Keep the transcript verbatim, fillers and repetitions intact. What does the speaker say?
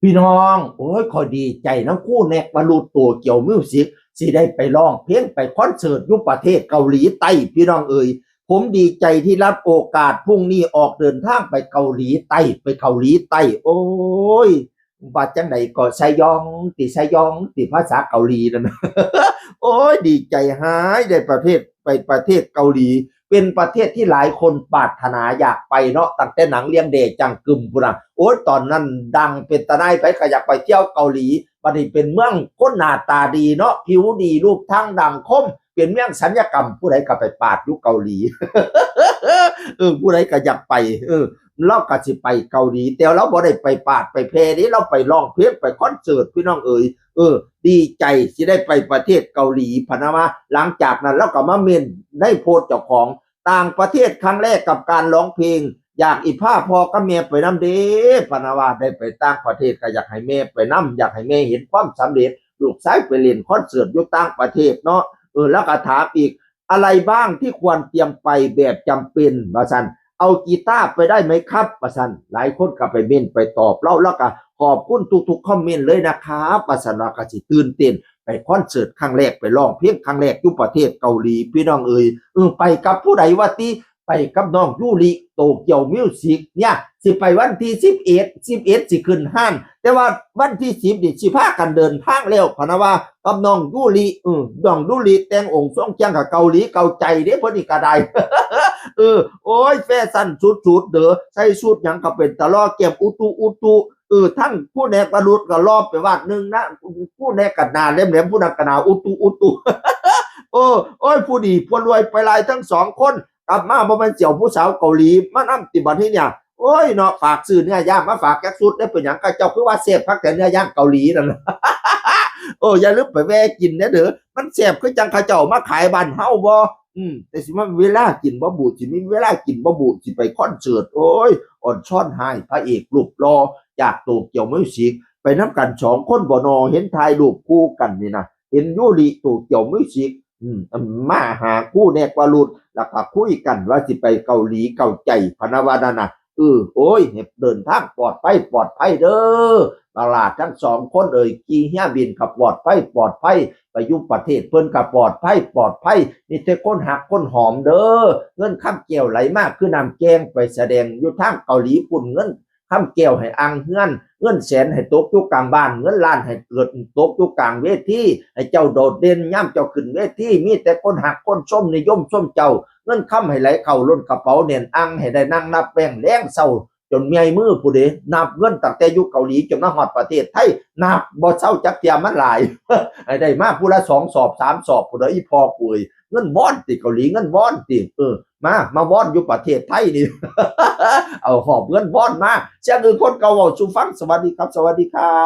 พี่น้อง โอ้ย ข้อยดีใจนำครูแน็กวรุธ โตเกียวมิวสิก สิได้ไปร้องเพลง ไปคอนเสิร์ตอยู่ประเทศเกาหลีใต้ พี่น้องเอ๋ย ผมดีใจที่รับโอกาส พรุ่งนี้ออกเดินทางไปเกาหลีใต้ ไปเกาหลีใต้ โอ้ย ว่าจั่งใดก็ ไซยองติ ไซยองติ ภาษาเกาหลีนั่น โอ้ย ดีใจหลาย ได้ประเทศ ไปประเทศเกาหลี เป็นประเทศที่หลายคนปรารถนาอยากไปเนาะ ตั้งแต่หนังเรื่องแดจังกึมพู้นน่ะ โอ้ย ตอนนั้นดังเป็นตาหน่าย ไผก็อยากไปเที่ยวเกาหลี บัดนี้เป็นเมืองคนหน้าตาดีเนาะ ผิวดี รูปร่างดังคม เป็นเมืองศัลยกรรม ผู้ใดก็ไปปาดอยู่เกาหลี เออ ผู้ใดก็อยากไป เออ ลาวก็สิไปเกาหลี แต่ลาวบ่ได้ไปปาดไปแพร่เด้ ลาวไปร้องเพลง ไปคอนเสิร์ต พี่น้องเอ๋ย เออ ดีใจสิได้ไปประเทศเกาหลี พะนะว่า หลังจากนั้นลาวก็มาเม้นในโพสต์เจ้าของ ต่างประเทศครั้งแรกกับการร้องเพลง อยากอีพาพ่อกับแม่ไปนำเด้ พะนะว่า ได้ไปต่างประเทศก็อยากให้แม่ไปนำ อยากให้แม่เห็นความสำเร็จ ลูกชายไปเล่นคอนเสิร์ตอยู่ต่างประเทศเนาะ เออ แล้วก็ถามอีก อะไรบ้างที่ควรเตรียมไปแบบจำเป็น ว่าซั่น เอากีตาร์ไปได้ไหมครับ ว่าซั่น หลายคนก็ไปเม้นไปตอบลาว แล้วก็ขอบคุณทุกๆคอมเมนต์เลยนะครับ ว่าซั่น ว่าก็สิตื่นเต้น ไปคอนเสิร์ตครั้งแรก ไปร้องเพลงครั้งแรกอยู่ประเทศเกาหลี พี่น้องเอ๋ย เออ ไปกับผู้ใดวะติ ไปกับน้องยูริ โตเกียวมิวสิกเนี่ย สิไปวันที่สิบเอ็ด สิบเอ็ด สิขึ้นห้าน แต่ว่าวันที่สิบนี่สิพากันเดินทางแล้ว พะนะว่า กับน้องยูริ เออ น้องยูริแต่งองค์ทรงเครื่องกับเกาหลี เกาใจเด้ เพิ่นนี่ก็ได้ เออ โอ้ย แฟชั่นสุดๆ เด้อ ใส่ชุดหยังก็เป็นตาหล่อ แก้มอุตุอุตุ เออ ทั้งครูแน็กวรุธก็หล่อไปวาดหนึ่งนะ ครูแน็กก็หน้าแหลมๆ ผู้นั้นก็หน้าอุตุอุตุ เออ โอ้ย ผู้ดีผู้รวยไปหลายทั้งสองคน กลับมาบ่แม่นสิเอาผู้สาวเกาหลีมานำติบัดนี้เนี่ย โอ้ยเนาะ ฝากซื้อเนื้อย่างมาฝากจักชุดได้ เป็นหยังเขาเจ้าคือว่าแซ่บคักแท้ เนื้อย่างเกาหลีนั่นน่ะ โอ้ อย่าลืมไปแวะกินเด้อเด้อ มันแซ่บคือจั่งเขาเจ้าเอามาขายบ้านเฮาบ่ อืม แต่สิมาเวลากินบ่บุ สิมีเวลากินบ่บุ สิไปคอนเสิร์ต โอ้ย อ่อนช้อนหาย พระเอกรูปหล่อจากโตเกียวมิวสิก ไปนำกันสองคนบ่นอ เห็นถ่ายรูปคู่กันนี่นะ เห็นยูริ โตเกียวมิวสิก อืม มาหาครูแน็กวรุธ แล้วก็คุยกันว่าสิไปเกาหลี เกาใจ พะนะว่านั่นน่ะ เออ โอ้ย ให้เดินทางปลอดภัย ปลอดภัยเด้อ บักหล้าทั้งสองคนเอ๋ย ขี่เฮือบินก็ปลอดภัย ปลอดภัย ไปอยู่ประเทศเพิ่นก็ปลอดภัย ปลอดภัย มีแต่คนฮักคนหอมเด้อ เงินคำแก้วไหลมาคือน้ำแกง ไปแสดงอยู่ทางเกาหลีพู้น เงินคำแก้วให้อ่างเฮือน เงินแสนให้ตกอยู่กลางบ้าน เงินล้านให้เกิดตกอยู่กลางเวที ให้เจ้าโดดเด่น ยามเจ้าขึ้นเวที มีแต่คนฮักคนชม นิยมชมเจ้า เงินคำให้ไหลเข้าล้นกระเป๋าแน่นอ่าง ให้ได้นั่งนับแบงค์แลงเช้า จนเมื่อยมือพู้นเด้ นับเงินตั้งแต่อยู่เกาหลีจนมาฮอดประเทศไทย นับบ่เซาจักเทื่อ มันหลาย ให้ได้มาผู้ละสองสอบสามสอบพู้นเด้อ อีพ่อกูเอ๋ย เงินวอนติ เกาหลีเงินวอนติ เออ มา มาวอนอยู่ประเทศไทยนี่ เอาหอบเงินวอนมา เสียงอื่นคนเก่าเว้าสู่ฟัง สวัสดีครับ สวัสดีครับ